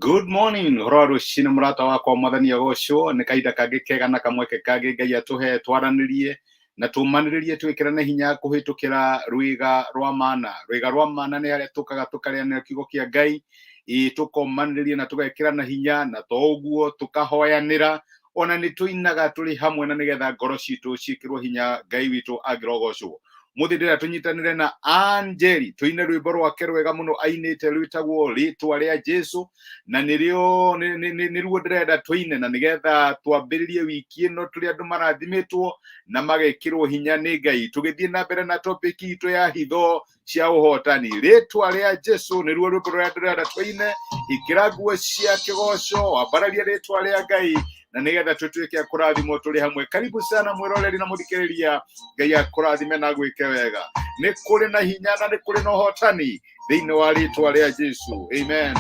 Good morning, ũhoro wa rũcinĩ mũrata wakwa, mwathani agocwo. Nĩ kahinda kangĩ kega na kamweke kangĩ Ngai atũhe twaranĩrie na tũmanĩrĩrie, twĩkĩrane hinya kũhĩtũkĩra rwĩga rwa mana. Rwĩga rwa mana nĩ harĩa tũkaga tũkarĩanĩra kiugo kĩa Ngai, ĩ tũkomanĩrĩria na tũgekĩrana hinya, na to ũguo tũkahoyanĩra, ona nĩ tũinaga tũrĩ hamwe, na nĩgetha ngoro citũ ciĩkĩrwo hinya. Ngai witũ angĩrogocwo. Mũthĩ ndĩrĩa tũnyitanĩre na Angeli tũine rwĩmbo rwake rwega mũno ainĩte rwĩtagwo Rĩtwa rĩa Jesu, na nĩrĩo nĩruo ndĩrenda tũine, na nĩgetha twambĩrĩrie wiki ĩno tũrĩ andũ marathimĩtwo na magekĩrwo hinya nĩ Ngai, tũgĩthiĩ na mbere na topic itũ ya hitho cia ũhotani. Rĩtwa rĩa Jesu nĩruo rwĩmbo rũrĩa ndĩrenda tũine. Ikĩra nguo cia kĩgoco, wambararia rĩtwa rĩa Ngai, na nĩgetha tũtuĩke a kũrathimwo tũrĩ hamwe. Karibu sana mwĩroreri na mũthikĩrĩria. Ngai akũrathime na gwĩke wega. Nĩ kũrĩ na hinya na nĩ kũrĩ na ũhotani thĩinĩ wa rĩtwa rĩa Jesu. Amen.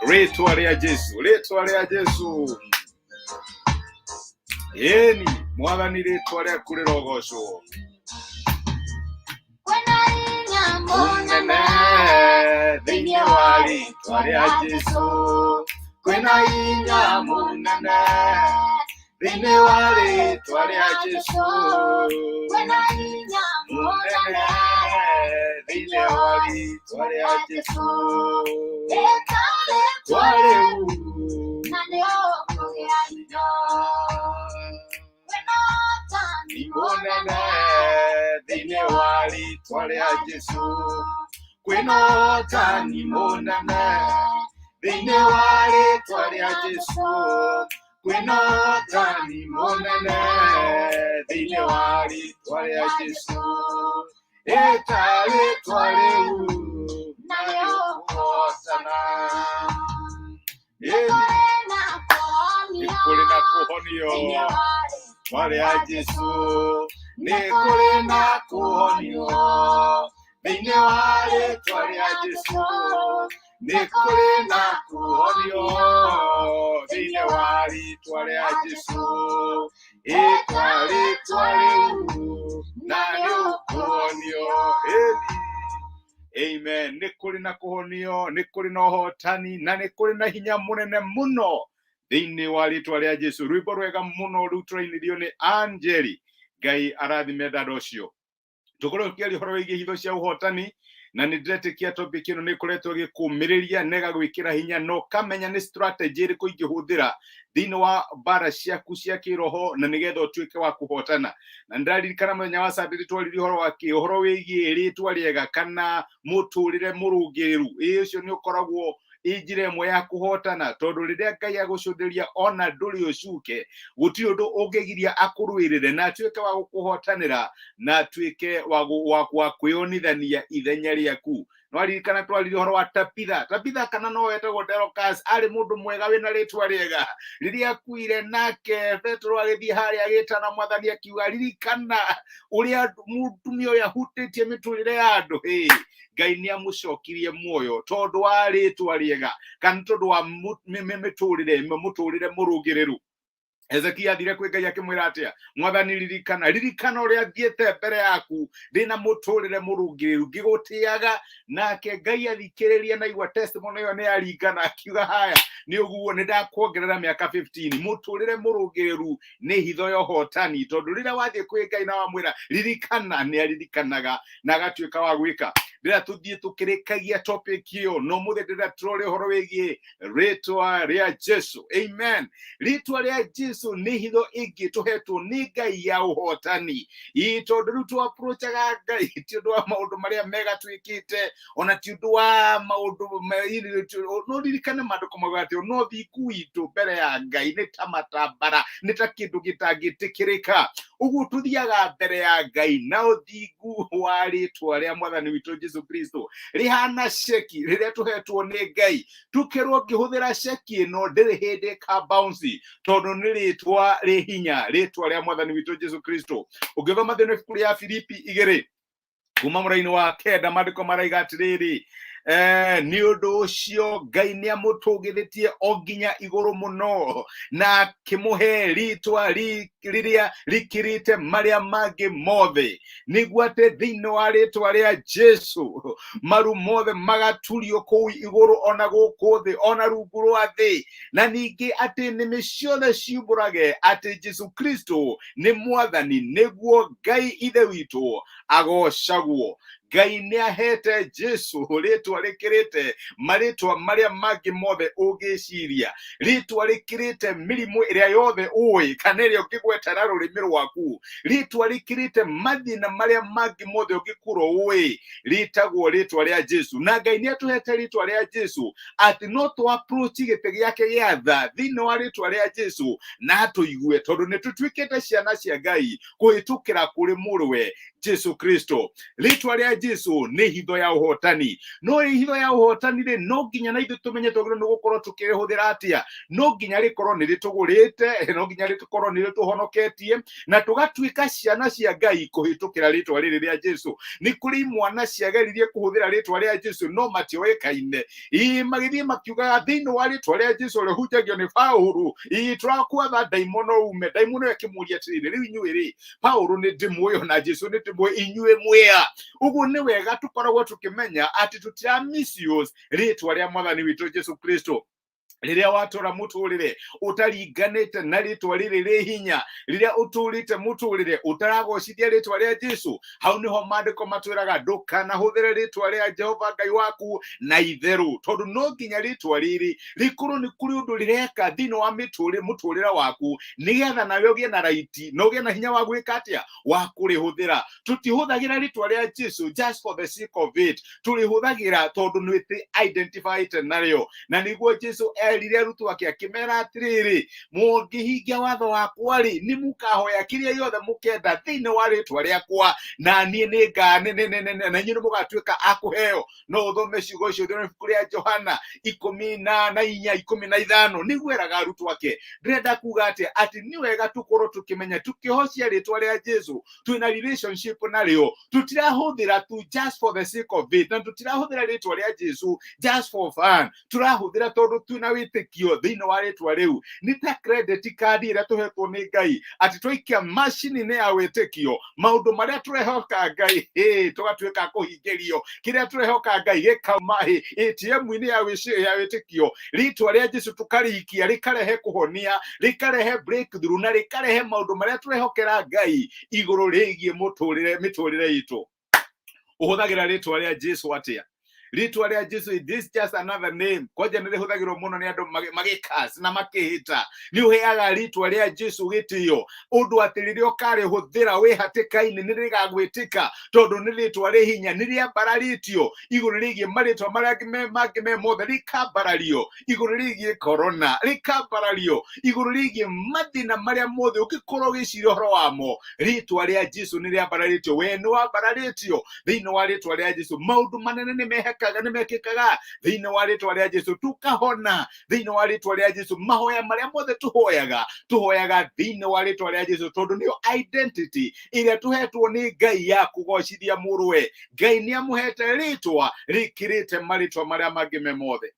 Rĩtwa rĩa Jesu, rĩtwa rĩa Jesu. Ĩni mwathani, rĩtwa rĩaku rĩrogocwo. Kwĩna hinya mũnene mũnene thĩinĩ wa rĩtwa rĩa Jesu. Kwĩna hinya mũnene thĩinĩ wa rĩtwa rĩa Jesu. Kwĩna hinya mũnene mũnene thĩinĩ wa rĩtwa rĩa Jesu. Ĩta rĩtwa Rĩtwa rĩu rĩu na nĩ ũkũgĩa indo. Kwĩna ũhotani ni mũnene thĩinĩ wa rĩtwa rĩa Jesu. Kwĩna ũhotani mũnene thĩinĩ wa rĩtwa rĩa Jesu. Kwĩna ũhotani mũnene thĩinĩ wa rĩtwa rĩa Jesu. Ĩta rĩtwa rĩu na na nĩ nĩũkũhotana. ũkũhotana. Ĩni Nĩ nĩ kũrĩ na kũrĩ na kũhonio kũhonio thĩinĩ wa rĩtwa rĩtwa rĩa rĩa Jesu. Jesu. Nĩ Nĩ kũrĩ kũrĩ na na kũhonio kũhonio thĩinĩ thĩinĩ wa wa rĩtwa rĩtwa rĩa rĩa Jesu. Jesu. Nĩ Nĩ kũrĩ kũrĩ na na kũhonio kũhonio thĩinĩ thĩinĩ wa wa rĩtwa rĩtwa rĩa rĩa Jesu. Jesu. Ĩta Ĩta rĩtwa rĩtwa rĩu rĩu na na nĩ nĩ ũkũhonio. ũkũhonio. Ĩni. Amen. Nĩ kũrĩ na kũhonio, nĩ kũrĩ na ũhotani, na nĩ kũrĩ na hinya mũnene mũno thĩinĩ wa rĩtwa rĩa Jesu. Rwĩmbo rwega mũno rũu tũrainithio nĩ Angeli. Ngai arathime dada ũcio. Tũkorwo tũkĩaria ũhoro wĩgiĩ hitho cia ũhotani, na nĩ ndĩretĩkia topic ĩno nĩ ĩkoretwo ĩgĩkũmĩrĩria na ĩgagwĩkĩra hinya, na ũkamenya nĩ strategy ĩrĩkũ ingĩhũthĩra thĩinĩ wa mbara ciaku cia kĩroho na nĩgetha ũtuĩke wa kũhotana. Na nĩndaririkana mũthenya wa Sunday twaririe ũhoro wa kĩ ũhoro wĩgiĩ rĩtwa rĩega kana mũtũrĩre mũrũngĩrĩru. Ĩ ũcio nĩ ũkoragwo ĩ njĩra ĩmwe ya kũhotana, tondũ rĩrĩa Ngai agũcũthĩria ona ndũrĩ ũcuke, gũtirĩ ũndũ ũngĩgiria akũrũĩrĩre na atuĩke wa gũkũhotanĩra na atuĩke wa wa kwĩyonithania ithenya rĩaku. Nwaririkana twaririe ũhoro wa Tabitha. Tabitha kana no wetagwo Dorcas, arĩ mũndũ mwega wĩna rĩtwa rĩega. Rĩrĩa akuire, nake Petero agĩthiĩ harĩa agĩtana mwathani akiuga, ririkana ũrĩa mũtumia ũyũ ahutĩtie mĩtũrĩre ya andũ. Hĩ, Ngai nĩ amũcokirie muoyo tondũ wa rĩtwa rĩega kana tondũ wa mĩtũrĩre mũtũrĩre mũrũngĩrĩru. Hezekia athire kwĩ Ngai akĩmwĩra atĩa? Mwathani, ririkana, ririkana ũrĩa thiĩte mbere yaku ndĩna mũtũrĩre mũrũngĩrĩru ngĩgũtĩaga. Nake Ngai athikĩrĩria na igua testimony ĩyo nĩ yaringana, akiuga, haya nĩ ũguo, nĩ ndakuongerera mĩaka 15. Mũtũrĩre mũrũngĩrĩru nĩ hitho ya ũhotani, tondũ rĩrĩa wathiĩ kwĩ Ngai na wamwĩra ririkana, nĩ aririkanaga na agatuĩka wa gwĩka. Rĩrĩa tũthiĩ tũkĩrĩkagia topic ĩyo, no mũthĩ ndĩrĩa tũrore ũhoro wĩgiĩ rĩtwa rĩa Jesu. Amen. Rĩtwa rĩa Jesu nĩ hitho ĩngĩ tũhetwo nĩ Ngai ya ũhotani. Ĩ tondũ rĩu tũ-approachaga Ngai ti ũndũ wa maũndũ marĩa mega twĩkĩte, ona ti ũndũ wa maũndũ no ririkane maandĩko mauga atĩ no thingu witũ mbere ya Ngai nĩ ta matambara, nĩ ta kĩndũ gĩtangĩtĩkĩrĩka. Ũguo tũthiaga mbere ya Ngai na ũthingu wa rĩtwa rĩa mwathani witũ Jesu Kristo, rĩhana ceki rĩrĩa tũhetwo nĩ Ngai, tukĩrwo ngĩhũthĩra ceki ĩno ndĩrĩ hĩndĩ ĩka bounce, tondũ nĩ rĩtwa rĩ hinya, rĩtwa rĩa mwathani witũ Jesu Kristo. Ũngĩthoma thĩinĩ wa ibuku rĩa Filipi 2 kuma mũraini wa 9, maandĩko maraiga atĩrĩrĩ, Nĩ ũndũ ũcio Ngai nĩ amũtũgĩrĩtie o nginya igũrũ mũno, na akĩmũhe rĩtwa rĩrĩa rĩkĩrĩte marĩa mangĩ mothe, nĩguo atĩ thĩinĩ wa rĩtwa rĩa Jesu maru mothe magaturio kũu igũrũ ona gũkũ thĩ ona rungu rwa thĩ, na ningĩ atĩ nĩmĩ ciothe ciumbũrage atĩ Jesu Kristo nĩ Mwathani, nĩguo Ngai Ithe witũ agocagwo. Ngai nĩ ahete Jesu rĩtwa rĩkĩrĩte marĩtwa marĩa mangĩ mothe ũngĩciria, rĩtwa rĩkĩrĩte mĩrimũ ĩrĩa yothe ũĩ kana ĩrĩa ũngĩgweta na rũrĩmĩ rwaku, rĩtwa rĩkĩrĩte mathĩna marĩa mangĩ mothe ũngĩkorwo ũĩ, rĩtagwo rĩtwa rĩa Jesu. Na Ngai nĩ atũhete rĩtwa rĩa Jesu atĩ no tũ approach gĩtĩ gĩake gĩa tha thĩinĩ wa rĩtwa rĩa Jesu na atũigue, tondũ nĩ tũtuĩkĩte ciana cia Ngai kũhĩtũkĩra kũrĩ mũrũwe Jesu Kristo. Rĩtwa rĩa Jesu nĩ hitho ya ũhotani. No hitho ya ũhotani rĩ, no nginya na ithuĩ tũmenye twagĩrĩirwo nĩ gũkorwo tũkĩrĩhũthĩra atĩa. No nginya rĩkorwo nĩ rĩtũgũrĩte, no nginya rĩkorwo nĩ rĩtũhonoketie na tũgatuĩka ciana cia Ngai kũhĩtũkĩra rĩtwa rĩrĩ rĩa Jesu. Nĩ kũrĩ imwana ciageririe kũhũthĩra rĩtwa rĩa Jesu no matioĩkaine. Ĩĩ, magĩthiĩ makiugaga thĩinĩ wa rĩtwa rĩa Jesu ũrĩa ũhunjagio nĩ Paũlũ, ĩĩ tũrakwatha ndaimono ume. Ndaimono ĩyo ĩkĩmũria atĩrĩrĩ, rĩu inyuĩ rĩ, Paũlũ nĩ ndĩmũĩ ona Jesu nĩ ndĩmũĩ, inyuĩ mwĩa? Ũguo nĩ wega tũkoragwo tũkĩmenya atĩ tũtira misuse rĩtwa rĩa Mwathani witũ Jesu Kristo. Rĩrĩa watũra mũtũrĩre ũtaringanĩte na rĩtwa rĩrĩ rĩ hinya, rĩrĩa ũtũrĩte mũtũrĩre ũtaragocithia rĩtwa rĩa Jesu, hau nĩho maandĩko matwĩraga ndũkanahũthĩre rĩtwa rĩa Jehova Ngai waku na itherũ, tondũ no nginya rĩtwa rĩrĩ rĩkorwo nĩ kũrĩ ũndũ rĩreka thĩinĩ wa mũtũrĩre waku, nĩgetha nawe ũgĩe na right na ũgĩe na hinya wa gwĩka atĩa, wa kũrĩhũthĩra. Tũtihũthagĩra rĩtwa rĩa Jesu just for the sake of it, tũrĩhũthagĩra tondũ nĩ identified narĩo. Na nĩguo Jesu erire arutwo ake akĩmera atĩrĩrĩ, mũngĩhingia watho wakwa rĩ, nĩ mũkahoya kĩrĩa gĩothe mũkenda thĩinĩ wa rĩtwa rĩakwa, na niĩ nĩ na inyuĩ nĩ mũgatuĩka a kũheo. No ũthome ciugo icio thĩinĩ wa ibuku rĩa Johana 14 15. Nĩguo eraga arutwo ake. Ndĩrenda kuga atĩa? Atĩ nĩ wega tũkorwo tũkĩmenya tũkĩhocia rĩtwa rĩa Jesu twĩna relationship narĩo, tũtirahũthĩra tu just for the sake of it, na tũtirahũthĩra rĩtwa rĩa Jesu just for fun, tũrahũthĩra tondũ twĩna wĩtĩkio thĩinĩ wa rĩtwa rĩu. Nĩ ta credit card ĩrĩa tũhetwo nĩ Ngai atĩ twaikia macini-inĩ ya wĩtĩkio maũndũ marĩa tũrehoka Ngai, tũgatuĩka a kũhingĩrio kĩrĩa tũrehoka Ngai gĩkauma ATM-inĩ ya wĩtĩkio. Rĩtwa rĩa Jesu tũkarĩikia rĩkarehe kũhonia, rĩkarehe breakthrough, na rĩkarehe maũndũ marĩa tũrehokera Ngai igũrũ rĩgiĩ mĩtũrĩre itũ. Ũhũthagĩra rĩtwa rĩa Jesu atĩa? Rĩtwa rĩa Jesu, is this just another name? Kwanja nĩ rĩhũthagĩrwo mũno nĩ andũ magĩkas na makĩhĩta. Nĩ ũheaga rĩtwa rĩa Jesu gĩtĩo ũndũ atĩ rĩrĩa ũkarĩhũthĩra wĩ hatĩka-inĩ nĩ rĩgagwĩtĩka, tondũ nĩ rĩtwa rĩ hinya, nĩ rĩambararĩtio igũrũ rĩgiĩ marĩtwa marĩa mangĩ me mothe, rĩkambarario igũrũ rĩgiĩ corona, rĩkambarario igũrũ rĩgiĩ mathĩna marĩa mothe ũngĩkorwo ũgĩciria ũhoro wamo. Rĩtwa rĩa Jesu nĩ rĩambararĩtio, we nĩ wambararĩtio thĩinĩ wa rĩtwa rĩa Jesu. Maũndũ manene nĩ mehekaga, nĩ mekĩkaga thĩinĩ wa rĩtwa rĩa Jesu, tũkahona thĩinĩ wa rĩtwa rĩa Jesu. Mahoya marĩa mothe tũhoyaga, tũhoyaga thĩinĩ wa rĩtwa rĩa Jesu, tondũ nĩyo identity ĩrĩa tũhetwo nĩ Ngai ya kũgocithia mũrũwe. Ngai nĩ amũhete rĩtwa rĩkĩrĩte marĩtwa marĩa mangĩ me mothe.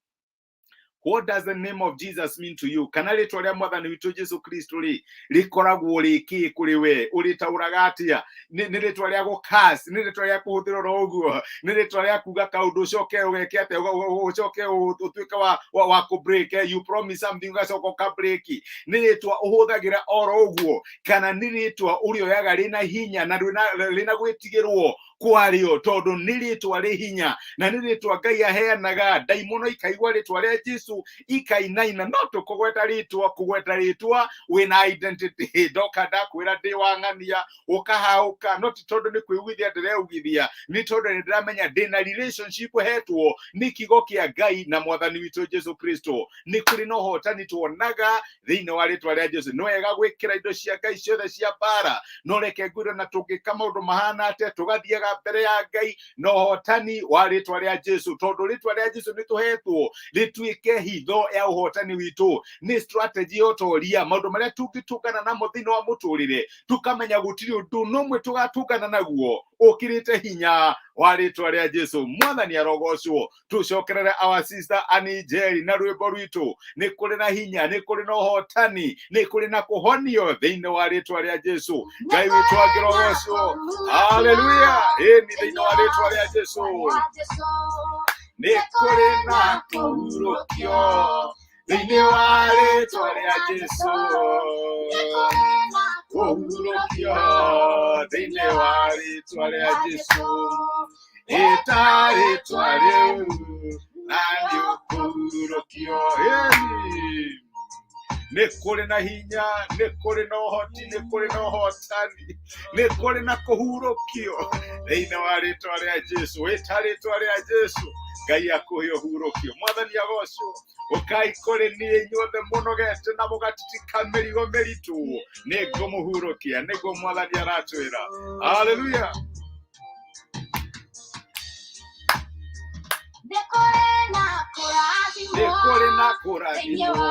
What does the name of Jesus mean to you? Kana rĩtwa rĩa Mwathani witũ Jesu Kristo rĩ, rĩkoragwo rĩkĩ kũrĩ we? Ũrĩtaũraga atĩa? Nĩ rĩtwa rĩa gũcurse? Nĩ rĩtwa rĩa kũhũthĩra oro ũguo? Nĩ rĩtwa rĩa kuga kaũndũ ũcoke ũgeke atĩa? Ũcoke ũtuĩke wa kũ-break, you promise something ũgacoka ũka-break. Nĩ rĩtwa ũhũthagĩra oro ũguo? Kana nĩ rĩtwa ũrĩoyaga rĩna hinya na rĩna gwĩtigĩrwo kwarĩo, tondũ nĩ rĩtwa rĩ hinya na nĩ rĩtwa Ngai aheanaga. Ndaimono ikaigua rĩtwa rĩa Jesu ikainaina. No tũkũgweta rĩtwa, kũgweta rĩtwa wĩna identity. Ndoka ndakwĩra ndĩ wa ng'ania, ũkahaũka, no ti tondũ nĩ kwĩiguithia ndĩreugithia, nĩ tondũ nĩ ndĩramenya ndĩna relationship hetwo nĩ kiugo kĩa Ngai na Mwathani witũ Jesu Kristo. Nĩ kũrĩ na ũhotani tuonaga thĩinĩ wa rĩtwa rĩa Jesu. Nĩ wega gwĩkĩra indo cia Ngai ciothe cia mbara, no reke ngwĩre na tũngĩka maũndũ mahana atĩa, tũgathiaga mbere ya Ngai na ũhotani wa rĩtwa rĩa Jesu, tondũ rĩtwa rĩa Jesu nĩ tũhetwo rĩtuĩke hitho ya ũhotani witũ. Nĩ strategy ya ũtoria maũndũ marĩa tũngĩtũngana namo thĩinĩ wa mũtũrĩre, tũkamenya gũtirĩ ũndũ n'ũmwe tũgatũngana naguo ũkĩrĩte hinya Wa rĩtwa rĩa Jesu, mwathani arogocwo. Tũcokerere our sister Annie Njeri na rwĩmbo rwitũ. Nĩ kũrĩ na hinya, nĩ kũrĩ na ũhotani, nĩ kũrĩ na kũhonio thĩinĩ wa rĩtwa rĩa Jesu. Ngai witũ angĩrogocwo. Haleluya. Ĩni thĩinĩ wa rĩtwa rĩa Jesu nĩ kũrĩ na kũhurũkio thĩinĩ wa rĩtwa rĩa Jesu, kũhurũkio thĩinĩ wa rĩtwa rĩa Jesu, ĩta rĩtwa rĩu na nĩ ũkũhurũkio. Ĩni nĩ kũrĩ na hinya, nĩ kũrĩ na ũhoti, nĩ kũrĩ na ũhotani, nĩ kũrĩ na kũhurũkio thĩinĩ wa rĩtwa rĩa Jesu. Ĩta rĩtwa rĩa Jesu, Ngai akũhe ũhurũkio. Mwathani agocwo. Ũkai kũrĩ niĩ inyuothe mũnogete na mũgatitika mĩrigo mĩritũ, nĩ ngũmũhurũkia, nĩguo mwathani aratwĩra. Haleluya. Nĩ kũrĩ na kũrathimwo Nĩ kũrĩ na thĩinĩ kũrathimwo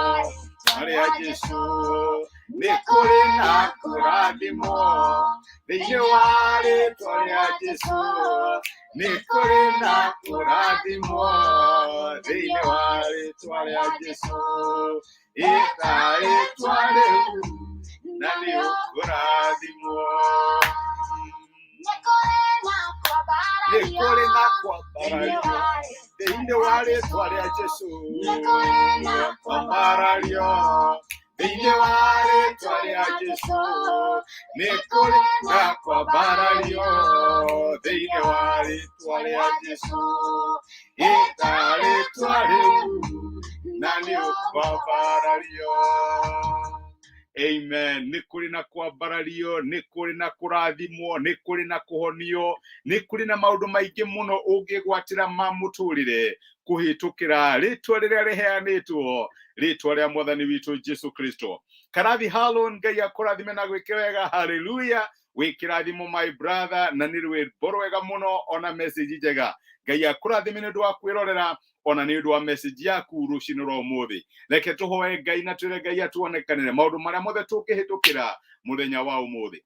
wa rĩa Jesu, nĩ kũrĩ na kũrathimwo thĩinĩ wa rĩtwa rĩa Jesu, nĩ kũrĩ na kũrathimwo thĩinĩ wa rĩtwa rĩa Jesu, ĩta rĩtwa rĩu na nĩ ũkũrathimwo. Nĩ kũrĩ na Nĩ kwambarario kũrĩ na thĩinĩ kwambarario wa thĩinĩ wa rĩtwa rĩa Jesu, Nĩ kũrĩ na kwambarario thĩinĩ wa rĩtwa rĩa Jesu, nĩ kũrĩ na kwambarario thĩinĩ wa rĩtwa rĩa Jesu, ĩta rĩtwa rĩu na nĩ ũkwambarario. Amen. Nĩ kũrĩ na kwambarario, nĩ kũrĩ na kũrathimwo, nĩ kũrĩ na kũhonio, nĩ kũrĩ na maũndũ maingĩ mũno ũngĩgwatĩra ma mũtũrĩre kũhĩtũkĩra rĩtwa rĩrĩa rĩheanĩtwo, rĩtwa rĩa mwathani witũ Jesu Kristo. Karathi Harlon, Ngai akũrathime na gwĩke wega. Haleluya. Wĩ kĩrathimo my brother, na nĩ rwĩmbo rwega mũno ona message njega. Ngai akũrathime nĩ ũndũ wa kwĩrorera ona nĩ ũndũ wa message yaku rũcinĩ rwa ũmũthĩ. Reke tũhoe Ngai na twĩre Ngai atuonekanĩre maũndũ marĩa mothe tũngĩhĩtũkĩra mũthenya wa ũmũthĩ.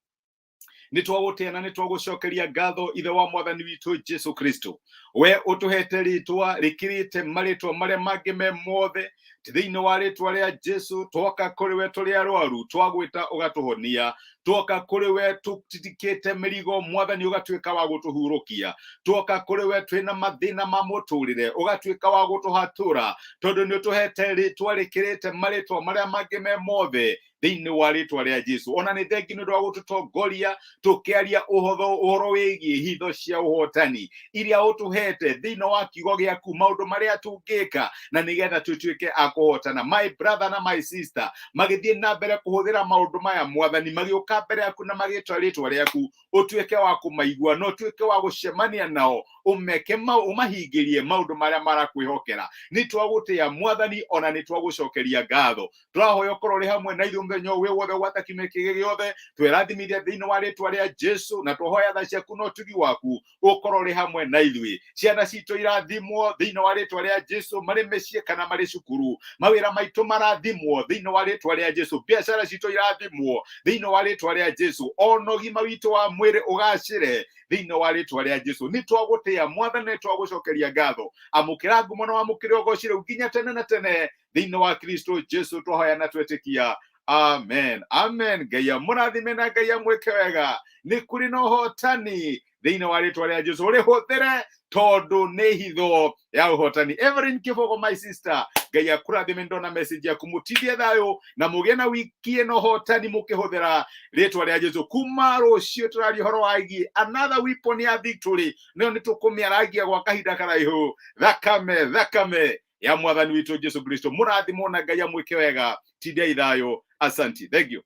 Nĩ twagũtĩa na nĩ twagũcokeria ngatho, ithe wa mwathani witũ Jesu Kristo, we ũtũhete rĩtwa rĩkĩrĩte marĩtwa marĩa mangĩ me mothe. Ti thĩinĩ wa rĩtwa rĩa Jesu twoka kũrĩ we tũrĩ arwaru, twagwĩta ũgatũhonia, twoka kũrĩ we tũtitikĩte mĩrigo, mwathani ũgatuĩka wa gũtũhurũkia, twoka kũrĩ we twĩna mathĩna ma mũtũrĩre, ũgatuĩka wa gũtũhatũra, tondũ nĩ ũtũhete rĩtwa rĩkĩrĩte marĩtwa marĩa mangĩ me mothe thĩinĩ wa rĩtwa rĩa Jesu. Ona nĩ thengi nĩ ũndũ wa gũtũtongoria tũkĩaria ũhoro wĩgiĩ hitho cia ũhotani iria ũtũhete thĩinĩ wa kiugo gĩaku, maũndũ marĩa tũngĩka na nĩgetha tũtuĩke a kũhotana. My brother na my sister magĩthiĩ na mbere kũhũthĩra maũndũ maya, mwathani, magĩũka mbere yaku na magĩtwa rĩtwa rĩaku, ũtuĩke wa kũmaigua na ũtuĩke wa gũcemania nao, ũmeke ũmahingĩrie maũndũ marĩa marakwĩhokera. Nĩ twagũtĩa mwathani, ona nĩ twagũcokeria ngatho. Tũrahoya ũkorwo ũrĩ hamwe na ithuĩ mũthenya ũyũ wĩ wothe gwata kiumia kĩngĩ gĩothe. Twĩrathimithia thĩinĩ wa rĩtwa rĩa Jesu, na twahoya tha ciaku na ũtugi waku ũkorwo ũrĩ hamwe na ithuĩ. Ciana citũ irathimwo thĩinĩ wa rĩtwa rĩa Jesu, marĩ mĩciĩ kana marĩ cukuru. Mawĩra maitũ marathimwo thĩinĩ wa rĩtwa rĩa Jesu. Biacara citũ irathimwo thĩinĩ wa rĩtwa rĩa Jesu. Ona ũgima witũ wa mwĩrĩ ũgacĩre thĩinĩ wa rĩtwa rĩa Jesu. Nĩ twagũtĩa mwathani, nĩ twagũcokeria ngatho. Amũkĩra ngumo na wamũkĩre ũgoci rĩu nginya tene na tene thĩinĩ wa Kristo Jesu twahoya na twetĩkia. Amen, amen. Ngai amũrathime na Ngai amwĩke wega. Nĩ kũrĩ na ũhotani thĩinĩ wa rĩtwa rĩa Jesu, ũrĩhũthĩre tondũ nĩ hitho ya ũhotani. Evelyn Kĩbogo, my sister, Ngai akũrathime. Ndona message yaku. Mũtindie thayũ na mũgĩe na wiki ĩno ũhotani mũkĩhũthĩra rĩtwa rĩa Jesu. Kuma rũciũ tũraria ũhoro waigiĩ another weapon ya victory, nayo nĩ tũkũmĩaragia gwa kahinda karaihu, thakame, thakame ya mwathani witũ Jesu Kristo. Mũrathimwo na Ngai amwĩke wega. Tindiai thayũ. Asanti, thank you.